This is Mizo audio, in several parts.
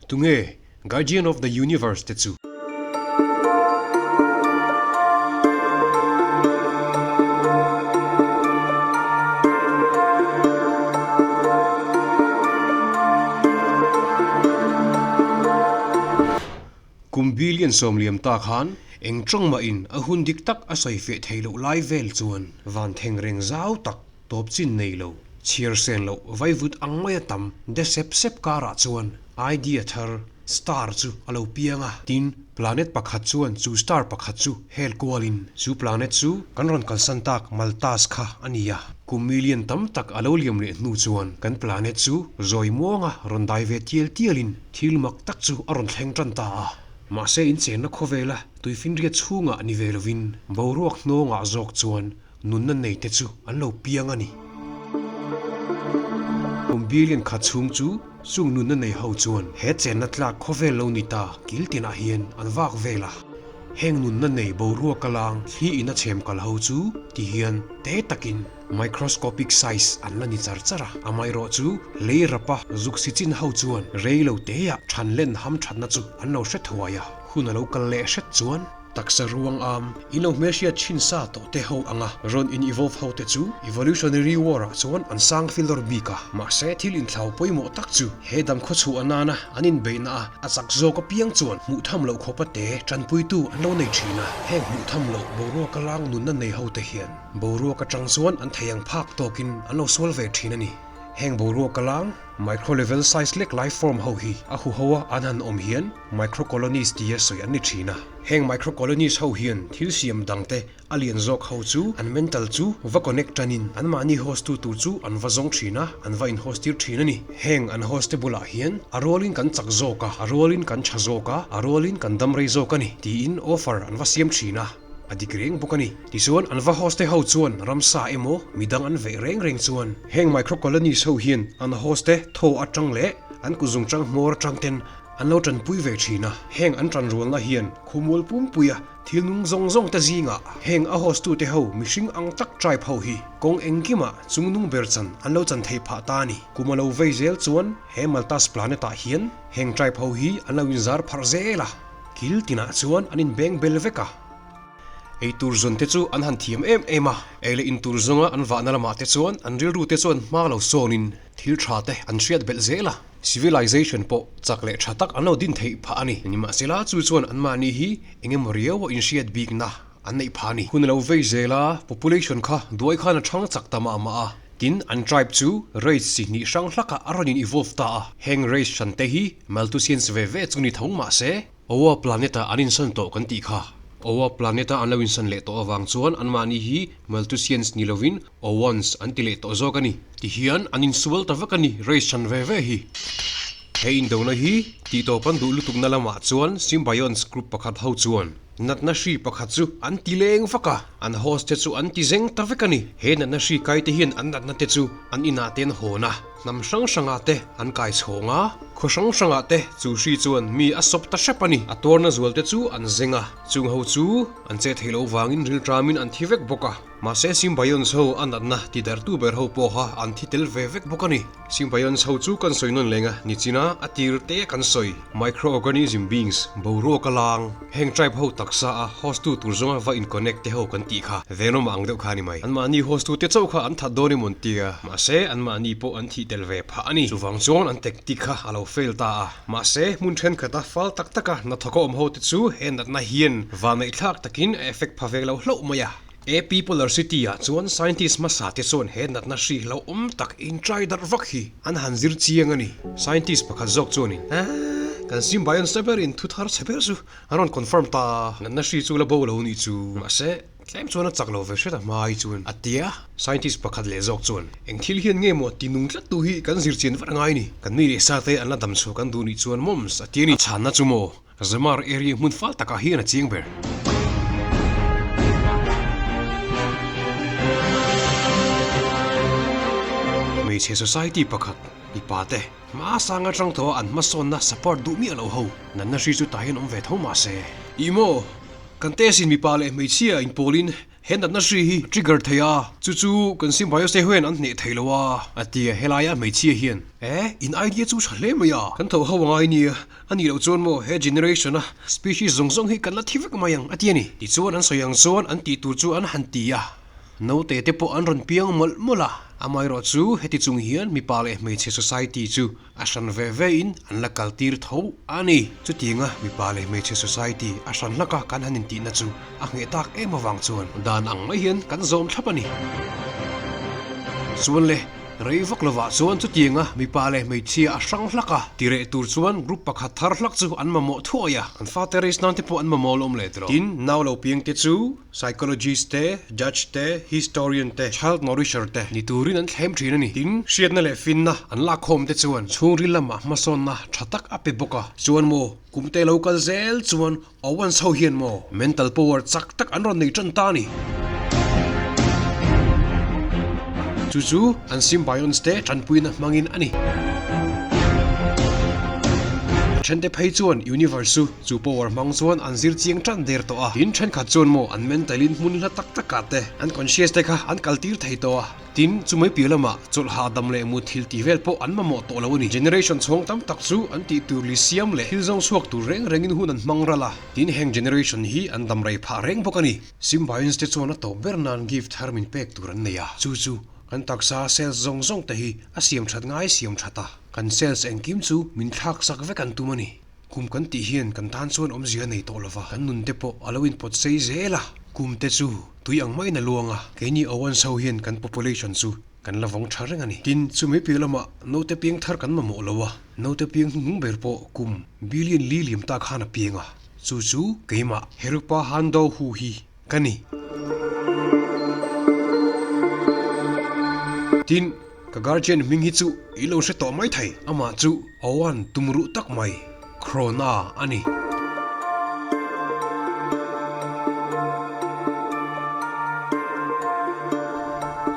Tunge Guardian of the Universe te chu? Kum billion sawmliam ta khan eng tawng mahin a hun dik tak a sawi feh thei loh lai vel chuan van theng reng zau tak tawp chin nei lo, chhiar sen loh vaivut ang maia tam de sep sep karah chuan idea thar star chu a lo piang a. Tin, planet pakhat chuan chu star pakhat chu hel kualin chu planet chu kan rawn kalsan tak Maltas kha a ni a. Kum million tam tak a lo liam leh hnu chuan kan planet chu zawi muanga rawn dai ve tial tialin thil mak tak chu a rawn thleng tan ta a. Mahse inchenna khawvela tuifinriat chhungah ni ve lovin boruak hnawngah zawk chuan nunna nei te chu an lo piang a ni. Kum billion khat chhung chu chung nunna nei ho chuan he chenna tlak khawvel lo ni ta kil tinah hian an vak vel a. Heng nunna nei boruak a lang thli in a chhem kal ho chu ti hian te takin microscopic size an la ni char char a. Amaherawh chu lei rapa zuk si chin ho chuan rei lo teah than len ham thatna chu an lo hre thuai a. Hun a lo kal leh hret chuan Taksa ruang am, in lo hmelhriat thin sa tawh te ho anga rawn in evolve ho te chu evolutionary war ah chuan an sang filawr bik a, mahse thil inthlau pawimawh tak chu he dam khawchhuah nana an inbeihna a a chak zawk apiang chuan hmuh tham loh khawpa te tanpuitu an lo nei thin a, heng hmuh tham loh boruaka lang nunna nei ho te hian boruak atang chuan an thei ang phak tawkin an lo sual ve thin a ni. Heng boruaka lang micro level size lek life form ho hi a huho a an han awm hian Microcolonies tia sawi an ni thin a. Heng microcolonies ho hian thil siam dangte a lian zawk ho chu an mental chu va connect tanin anmahni host tu tur chu an va zawng thin a, an va in host tir thin a ni. Heng an host te bulah hian a rualin kan chak zawk a, a rualin kan tha zawk a, a rualin kan dam rei zawk a ni tiin offer an va siam thin a, a dik reng bawk a ni. Tichuan an va host te ho chuan ramsa emaw midang an veih reng reng chuan heng microcolonies ho hian an host te thaw atang leh an kutzungchang hmawr atang ten An lo tanpui ve thin a, heng an tanrualna hian khawmual pumpuia thil nung zawng zawng te zingah heng a host-tute ho mihring ang tak tribe ho hi kawng engkimah chungnung ber chan an lo chan theih phah ta a ni. Kum a lo vei zel chuan he Maltas planet ah hian heng tribe ho hi an lo inzar pharh zel a, kil tinah chuan an inbeng bel vek a. Ei tur zawn te chu an han thiam em em a, ei leh in tur zawnga an vahna lamah te chuan an rilru te chuan hma lo sawnin thil tha te an hriat belh zel a. Civilization pawh chak leh tha tak an lo din theih phah a ni. Nimahsela chu chuan anmahni hi eng emaw riau a inhriat bikna an neih phah a ni. Hun a lo vei zel a, population kha duai khan a thang chak ta mah mah a. Tin, an tribe chu race chi hnih hrang hlakah a rawn in evolve ta a. Heng race hran te hi Malthusians ve ve chu ni tho mah se, Owa planet-ah an insan tawh kan tih kha. Owa planet-a an lo insan leh tawh avang chuan anmahni hi Malthusians ni lovin Owans an ti leh tawh zawk a ni. Tihian an insual ta vek a ni race hran ve ve hi. He indona hi tihtawp an duh lutukna lamah chuan Symbionts group pakhat ho chuan natna hri pakhat chu an ti leng vak a, an host te chu an ti zeng ta vek a ni. He natna hri kai te hian an natna te chu an inah te an hawn a, hnam hrang hrangah te an kai chhawng a, khaw hrang hrangah te chu hri chuan mi a sawp ta hrep a ni. A tuarna zual te chu an zeng a, chung ho chu an che thei lo vangin rilṭamin an thi vek bawk a. Mahse Symbionts ho a natna ti darhtu ber ho pawha an thi tel ve vek bawk a ni. Symbionts ho chu kan sawi nawn leng a, nichina a tir te kan sawi. Microorganism beings, boruak a lang, heng tribe ho taksa a host tu tur zawnga va in connect te ho kan tih kha Venom ang deuh kha a ni mai. Anmahni host tu te chauh kha an that dawn emaw an tia, mahse anmahni pawh an thih tel ve phah a ni. Chuvang chuan an tactic kha a lo fail ta a. Mahse hmun thenkhat a fal tak taka hnathawk a awm ho te chu he natna hian vanneihthlak takin a effect pha ve lo hlauh mai a. AP Polar City ah chuan scientist hmasa te chuan he natna hri hlauhawm tak in try darh vak hi an han zir chiang a ni. Scientist pakhat zawk chuanin, Ahh, kan symbionts te berin thu thar chhe ber chu an rawn confirm ta, natna hri chu la bo lo nih chu, mahse tlem chuan a chak lo ve hret a hmai chuan a ti a. Scientist pakhat leh zawk chuan, Eng thil hian nge maw ti nung tlat tu hi kan zir chian vat angai ni, kan mi leh sa te an la dam chhuah kan duh nih chuan moms a ti a ni. A chhanna chu maw Zamar area hmun fal takah hian a chiang ber. Hmeichhe society pakhat, mipa te, hma sang atang tawh a an hmasawnna support duh miah lo ho, natna hri chu tah hian awm ve tho mah se. Ih maw, kan test in mipa leh hmeichhia inpawlin. He natna hri hi a trigger thei a, chu chu kan symbiotes te hian an hneh thei lo a, a ti a. Helaia hmeichhia hian, Eh, in idea chu tha hle mai a, kan tho ho angai nia, a nih loh chuan maw he generation a species zawng zawng hi kan la thi vek mai ang, a ti a ni. Tichuan an sawi ang chuan an tih tur chu an han ti a, naute te pawh an rawn piang mawlh mawlh a. Amaherawh chu heti chung hian mipa leh hmeichhe society chu A hran ve ve in an la kal tir tho a ni. Chutianga mipa leh hmeichhe society a hran hlak a kan han intihna chu a ngheh tak em avang chuan dan ang mai hian kan zawm thlap a ni. Chuan le, rei vak lovah chuan chutianga mipa leh hmeichhia a hrang hlak a ti reh tur chuan group pakhat thar hlak chu an mamawh thuai a. An fate race nan te pawh an mamawh lawm leh tawh. Tin, nau lo piang te chu Psychologist te, Judge te, Historian te, Child Nourisher te ni turin an thlem thin a ni. Tin, hriatna leh finna an lakkhawm te chuan chhungril lamah hmasawnna tha tak a pe bawk a. Chuan maw, kum te lo kal zel chuan Owens ho hian maw mental power chak tak an rawn nei tan ta a ni. Chu chu an symbionts te tanpuina hmangin a ni. A thente phei chuan universe chu Chu power hmang chuan an zir chiang tan der tawh a, tin thenkhat chuan maw an mental in hmun hla tak takah te an conscious te kha an kal tir thei tawh a, tin chumai piah lamah chawlh hahdam leh mut thil tih vel pawh an mamawh tawh lo a ni. Generation chhawng tam tak chu an tih tur li siam leh thil zawng chhuak tur reng rengin hun an hmang ral a, tin heng generation hi an dam rei phah reng bawk a ni. Symbionts te chuan a tawp ber nan gift thar min pek tur an nei a, chu chu kan taksa cells zawng zawng te hi a siam that ngai siam that a, kan cells engkim chu min thlak sak vek an tum a ni. Kum kan tih hian kan tan chuan awmzia a nei tawh lova, kan nun te pawh a lo inpawt sei zel a, kum te chu tui ang maiin a luang a, keini Owens ho hian kan population chu kan la vawng tha reng a ni. Tin, chumi piah lamah naute piang thar kan mamawh lo a, naute piang hnuhnung ber pawh kum billion li liam ta khan a piang a, chu chu keimah Herupa Hando Hu hi ka ni. Tin, ka guardian hming hi chu i lo hre tawh mai thei. Amah chu Owan tumruh tak mai, Krona a ni.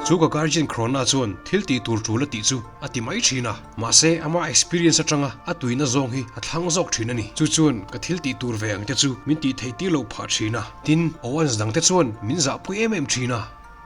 Chu ka guardian Krona chuan thil tih tur tul a tih chu a ti mai thin a. Mahse, ama experience atanga a tuina zawng hi a thlang zawk thin a ni. Chu chuan ka thil tih tur ve ang te chu min tih theih tir loh phah thin a. Tin, Owens dang te chuan min zahpui em em thin a.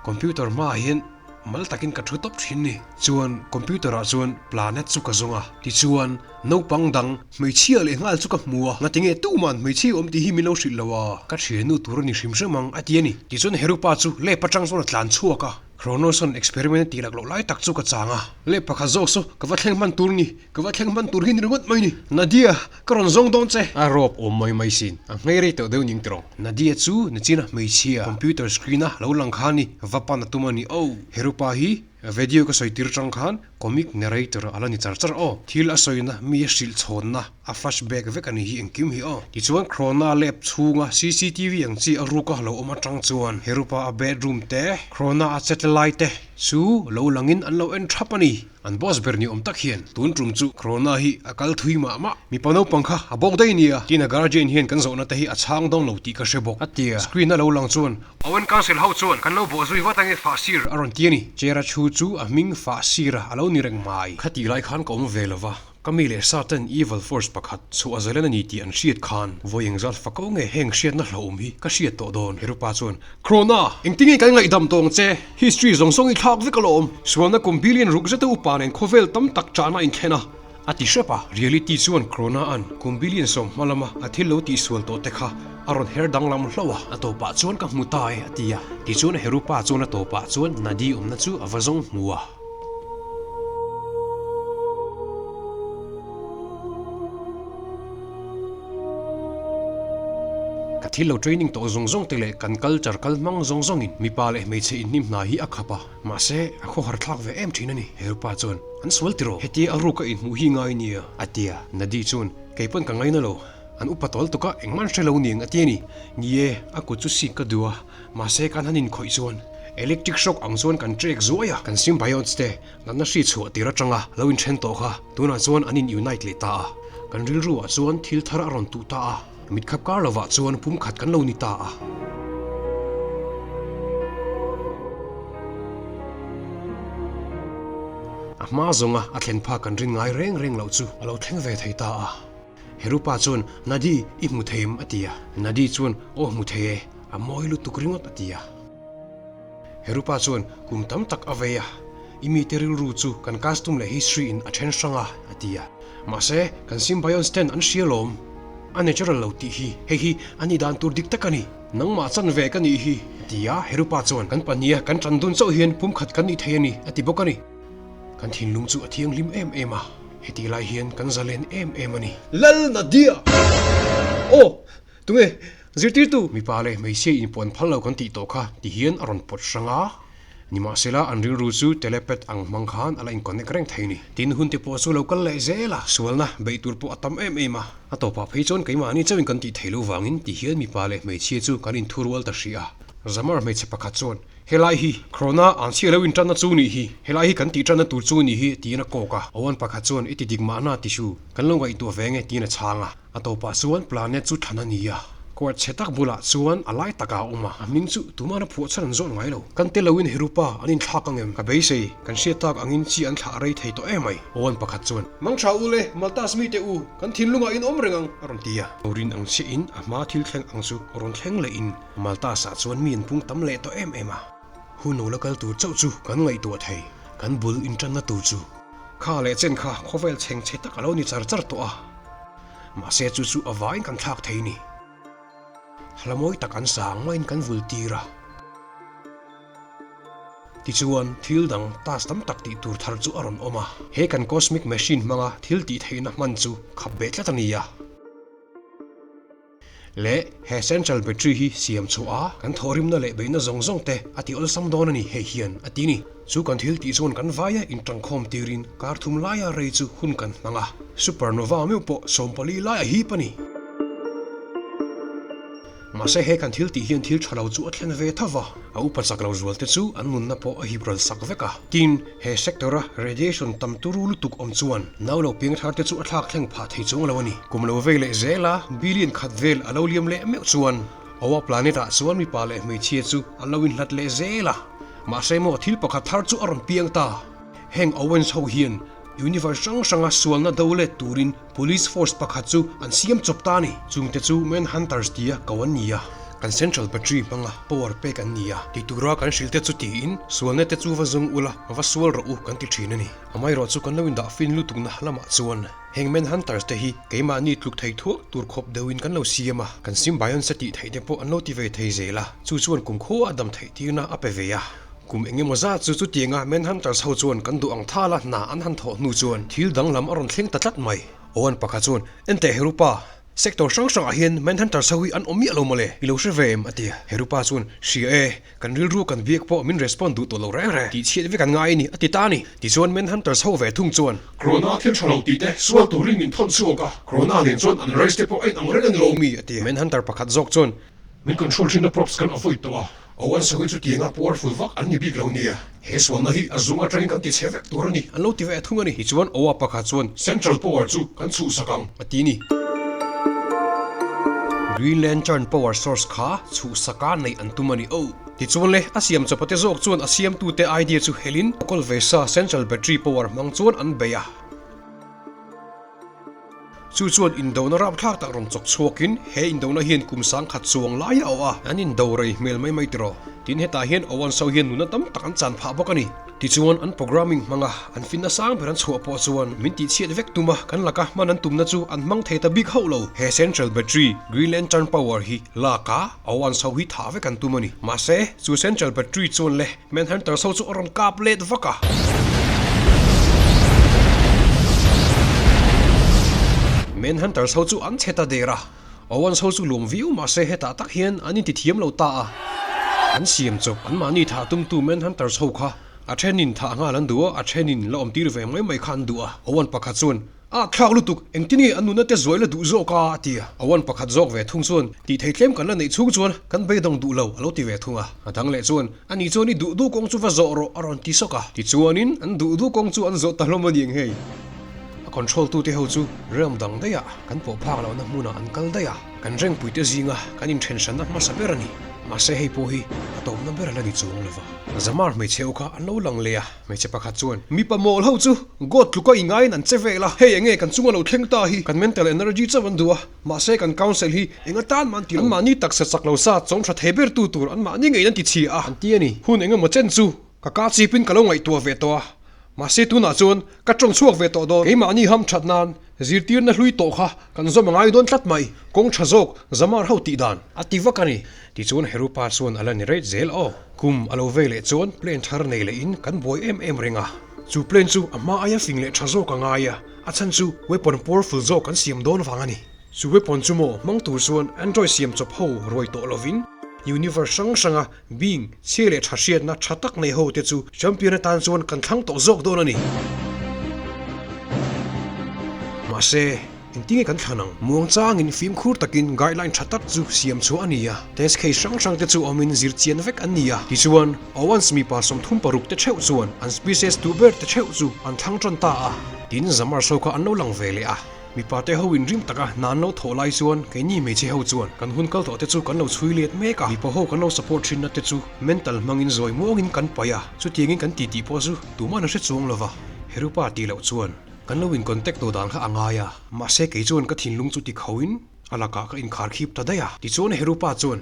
Computer hmaah hian mal takin ka thu tawp thin ni. Chuan computer ah chuan planet chu ka zawng a. Tichuan, naupang dang hmeichhia leh nghal chu ka hmu a. Ngatinge tuman hmeichhia awm tih hi min lo hrilh lo a. Ka thiannu tur a ni hrim hrim ang a ti a ni. Tichuan Herupa chu lep atang chuan a tlan chhuak a. Kronoson experiment a tih lak loh lai tak chu ka chang a, leh pakhat zawk saw ka va thleng hman tur ni, ka va thleng hman tur hi ni ringawt mai ni. Nadia, ka rawn zawng dawn che. A rawp awm mai mai sin, a nghei rei tawh deuh ning tawh. Nadia chu nichin a hmeichhia computer screen a lo lang khan i va pan a tum a ni oh. Herupa hi video ka sawi tir tang khan comic narrator a la ni char char aw. Thil a sawina mi a hrilh chhawnna A flashback vek a ni hi engkim hi aw. Tichuan Krona lab chhunga cctv ang chi a ruka lo awm atang chuan Herupa a bedroom te, Krona a chetla lai te chu lo langin an lo en thap a ni. An boss ber ni awm tak hian tun tum chu Krona hi a kal thui mah mah. Mipa naupang kha a bawk daih nia. Tin a guardian hian kan zawhna te hi a chhang dawn lo tih ka hre bawk. A tia screen a lo lang chuan Owen Council ho chuan kan lo bawh zui vat ange fah sir a rawn ti a ni. Chair a chhu chu a hming fah sir a a lo ni reng mai. Khatih lai khan ka awm ve lova. Ka mi leh sa ten Evil Force pakhat chhuah zalen a ni tih an hriat khan vawi engzat fako nge heng hriatna hlauhawm hi ka hriat tawh dawn? Herupa chuan, Krona! Engtinge kan ngaihdam tawng che? History zawng zawng i thlak vek alawm! Sualna kum billion ruk zeta upa nen khawvel tam tak chahna a inthlen a, a ti hrep a. Reality chuan Krona-a'n kum billion sawm hma lama a thil lo tihsual tawh te kha a rawn her danglam hlauh a, a tawpah chuan ka hmu ta e, a ti a. Tichuan Herupa chuan a tawpah chuan Nadi awmna chu a va zawng hmu a. Ka thil lo training tawh zawng zawng te leh kan culture kal hmang zawng zawngin mipa leh hmeichhe inhnim hna hi a khap a, mahse a khawhar thlak ve em thin a ni. Herupa chuan, An sual tiraw? Hetia a ruk a inhmuh hi ngai nia, a ti a. Nadi chuan, Kei pawn ka ngaina lo. An upa tawl tuk a, engmah an hre lo niang a ti a ni. Ni e, a kut chu sik ka duh a, mahse kan han inkhawih chuan electric shock ang chuan kan trek zuai a, kan symbiotes te natna hri chhuah tir atanga lo inthen tawh kha tunah chuan an in unite leh ta a, kan rilru ah chuan thil thar a rawn tuh ta a, mitkhap kar lovah chuan pumkhat kan lo ni ta a. A hma zawnga a thlen phak kan rin ngai reng reng loh chu a lo thleng ve thei ta a. Herupa chuan, Nadi, i hmu thei em? a ti a. Nadi chuan, Aw hmu thei e, a mawi lutuk ringawt a ti a. Herupa chuan kum tam tak a vei a, I mite rilru chu kan custom leh history in a then hrang a, a ti a. Mahse, kan symbionts ten an hria lawm. A natural lo tih hi, hei hi a nih dan tur dik tak a ni. Nangmah chan ve ka nih hi, a ti a. Herupa chuan kan pahniha kan tan dun chauh hian pumkhat kan nih thei a ni, a ti bawk a ni. Kan thinlung chu a thianghlim em em a, hetih lai hian kan zalen em em a ni. Lal Nadia! Aw! Tunge? Zirtirtu! Mipa leh hmeichhia inpuan phal lo kan tih tawh kha ti hian a rawn pawt hrang a. Nimahsela an rilru chu telepet ang hmang khan a la inconnect reng thei ni. Tin hun te pawh chu lo kal leh zel a, sualna beih tur pawh a tam em em a. A tawpah phei chuan keimahni chauhin kan tih theih loh vangin ti hian mipa leh hmeichhia chu kan inthurual ta hrih a. Zamar hmeichhe pakhat chuan Helai hi Corona an chhiah lo intanna chu nih hi, helai hi kan tih tanna tur chu nih hi tiin a kawk a. Owen pakhat chuan i ti dik mahna ti su, kan lo ngaihtuah ve nge tiin a chhang a. A tawpah chuan planet chu thlan a ni a, court chhe tak bulah chuan a lai takah a awm a, a hming chu tumah na phuah chhan an zawt ngai lo. Kan te loin Herupa an inthlak ang em? Ka beisei, kan hriat tak angin chi an thlah rei thei tawh em mai. Owen pakhat chuan. Mangtha u le, Maltas mite u, kan thinlungah in awm reng ang, a rawn ti a. Rin ang chiahin a hma thil thleng ang chu rawn thleng lehin Maltas ah chuan mi an pung tam leh tawh em em a. Hun lo la kal tur chauh chu kan ngaihtuah thei, kan bul intanna tur chu. Kha leh chen kha khawvel chheng chhe tak a lo ni char char tawh a, mahse chu chu a vaiin kan thlak thei ni. Hla mawi tak an sa ang maiin kan vul tir a. Tichuan, thil dang task tam tak tih tur thar chu a rawn awm a. He kan cosmic machine hmanga thil tih theihna hman chu khap beh tlat a ni a. Leh he central battery hi siam chhuah a, kan thawhrimna leh beihna zawng zawng te a ti awlsam dawn a ni hei hian a ti ni. Chu kan thil tih chuan kan vaia intangkhawm tirin kar thum laia rei chu hun kan hmang a, supernova meuh pawh 14 lai a hip a ni. Mahse he kan thil tih hian thil tha lo chu a thlen ve tho va, a upa chak lo zual te chu an nunna pawh a hip ral sak vek a. Tin, he sector a radiation tam turu lutuk awm chuan nau lo piang thar te chu a thlak thleng phah thei chuang lo a ni. Kum lo vei leh zel a, billion khat vel a lo liam leh meuh chuan Oa planet ah chuan mipa leh hmeichhia chu an lo inhlat leh zel a. Mahse maw thil pakhat thar chu a rawn piang ta. Heng Owens ho hian universe hrang hranga sualna do let turin Police force pakhat chu an siam chawp ta a ni. Chungte chu Manhunters tia ko an ni a, kan central battery hmanga power pek an ni a, ti tura kan hrilh te chu tiin sualna te chu va zawng ula, va sual rawh u kan ti thin a ni. Amaherawh chu kan lo indah fin lutukna lamah chuan heng Manhunters te hi keimahni tluk thei thuak tur khawp deuhin kan lo siam a, kan symbionts a tih theih te pawh an lo ti ve thei zel a, chu chuan kumkhua a dam theih tirna a pe ve a. Kum eng emaw zat chu chutianga Manhunters ho chuan kan duh ang thala hna an han thawh hnu chuan thil danglam a rawn thleng ta tlat mai. Owen pakhat chuan, Enteh Herupa, sector hrang hrangah hian Manhunters ho hi an awm miah lo mawle, i lo hre ve em? a ti a. Herupa chuan, Hria e, kan rilru kan biak pawh min respond duh tawh lo reng reng, tihchhiat vek an ngai a ni, a ti ta a ni. Tichuan Manhunters ho ve thung chuan, Corona thil tha lo tih te sual turin min thawn chhuak a, Corona nen chuan an race te pawh a inang reng a ni lo mi, a ti a. Manhunter pakhat zawk chuan, Min control thinna props kan avoid tawh a, Owen sawi chu tianga powerful vak an ni bik lo nia. He sualna hi a zung atangin kan ti chhe vek tur a ni. An lo ti ve thung a ni. Tichuan Owa pakhat chuan Central Power chu kan chhuhsak ang a ti ni. Green Lantern power source kha chhuhsaka neih an tum a ni. Oh! Tichuan le, a siam chawpate zawk chuan a siamtute idea chu helin a kawl ve sa Central Battery power hmang chuan an bei a. Chu chuan indona rapthlak tak rawn chawk chhuakin he indona hian kum sangkhat chuang lai a awh a, an indo rei hmel mai mai tiraw. Tin hetah hian Owanso hian nuna tam tak an chan phah bawk a ni. Tichuan an programming hmanga an finna sang ber an chhuah pawh chuan min tihchhiat vek tum a, kan laka hman an tumna chu an hmang thei ta bik hauh lo. He Central Battery, Green Lantern Power hi lak a, Owanso hi thah vek an tum a ni. Mahse, chu Central Battery chuan le Manhunters ho chu a rawn kap let vak a. Manhunters ho chu an che ta der a. Owens ho chu lawm viau mahse hetah tak hian an inti thiam lo ta a. An siam chawp anmahni thah tumtu Manhunters ho kha a thenin thah nghal an duh a, a thenin la awmtir ve mai mai kha an duh a. Owen pakhat chuan A thlak lutuk, engtin nge an nuna te zuai la duh zawk a? a ti a. A uan pakhat zawk ve thung chuan, Tih thei tlem kan la neih chhung chuan kan beidawng duh lo, a lo ti ve thung a. A dang leh chuan, A ni chuan i duh duh kawng chu va zawh rawh, a rawn ti sawk a. Tichuanin an duh duh kawng chu an zawh ta hlawm a ni ang hei. A control tute ho chu realm dang daih ah kan pawh phak lohna hmunah an kal daih a. Kan rengpuite zinga kan inthenhranna hmasa ber a ni. Mahse hei pawh hi a tawpna ber a la ni chuang lo va. Zamar hmeichhe ho kha an lo lang leh a, hmeichhe pakhat chuan, Mipa mawl ho chu God tluka i ngaiin an che vel a, hei enge kan chunga lo thleng ta hi, kan mental energy chauh an duh a, mahse kan council hi eng atan mah an ti lo. Anmahni taksa chak lo sa chawm tha thei ber tu tur anmahni ngeiin an ti chhia a, an ti a ni. Hun engemaw chen chu ka ka chipin ka lo ngaihtuah ve tawh a, Mahse tunah chuan ka tawng chhuak ve tawh dawn. Keimahni ham that nan zirtirna hlui tawh kha kan zawm a ngai dawn tlat mai. Kawng tha zawk Zamar ho tih dan a ti vak a ni. Tichuan Herupa chuan a la ni reit zel aw. Kum a lo vei leh chuan plane thar nei lehin kan buai em em reng a. Chu plane chu a hma aia fing leh tha zawk a ngai a, a chhan chu weapon powerful zawk kan siam dawn vang a ni. Chu weapon chu maw hmang tur chuan Android siam chawp ho ruai tawh lovin universe hrang hranga Being, chhia leh tha hriatna tha tak nei ho te chu champion atan chuan kan thlang tawh zawk dawn a ni. Mahse, engtinge kan thlan ang? Muangchangin fimkhur takin guideline tha tak chu siam chhuah a ni a, test case hrang hrang te chu awmin zir chian vek an ni a. Tichuan, Owens mipa 36 te theuh chuan an species duh ber te theuh chu an thlang tan ta a. Tin, Zamars ho kha an lo lang ve leh a. Mipa te ho in rim taka hna an lo thawh lai chuan keini hmeichhe ho chuan kan hun kal tawh te chu kan lo chhui let mek a, mipa ho kan lo support thinna te chu mental hmangin zawi muangin kan paih a, chutiangin kan titi pawh chu tuman a hre chuang lova, Herupa tih loh chuan kan lo in contact tawh dan kha a ngai a, mahse kei chuan ka thinlung chu ti kho in a lakah ka inkhar khip ta daih a, tichuan Herupa chuan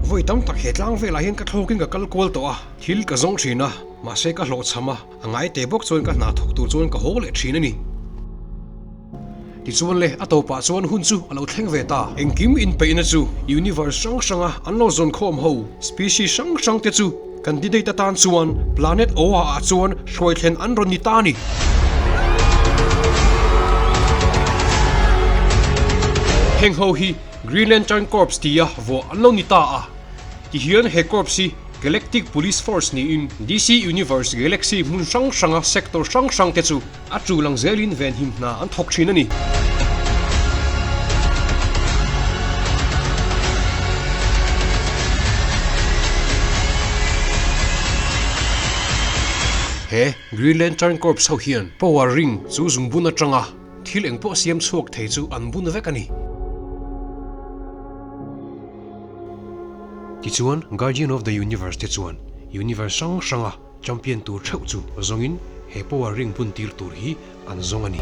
vawi tam tak he tlang velah hian ka thlawkin ka kal kual tawh a, thil ka zawng thin a, mahse ka hlawhchham a. A ngai te bawk chuan ka hna thawk tur chuan ka haw leh thin a ni. Tichuan le, a tawpah chuan hun chu a lo thleng ve ta. Engkim inpeihna chu universe hrang hranga an lo zawn khawm ho, species hrang hrang te chu candidate atan chuan planet Oa ah chuan hruai thlen an rawn ni ta a ni. Heng ho hi Green Lantern Corps tia vuah an lo ni ta a. Tihian he corps hi Galactic Police Force niin DC Universe Galaxy hmun hrang hranga sector hrang hrang te chu a tul ang zelin venhim hna an thawk thin a ni. He Green Lantern Corps ho hian Power Ring chu zungbun atanga thil engpawh siam chhuak thei chu an bun vek a ni. Tichuan, Guardian of the Universe te chuan Universe hrang hranga Champion tur theuh chu zawngin he Power Ring bun tir tur hi an zawng a ni.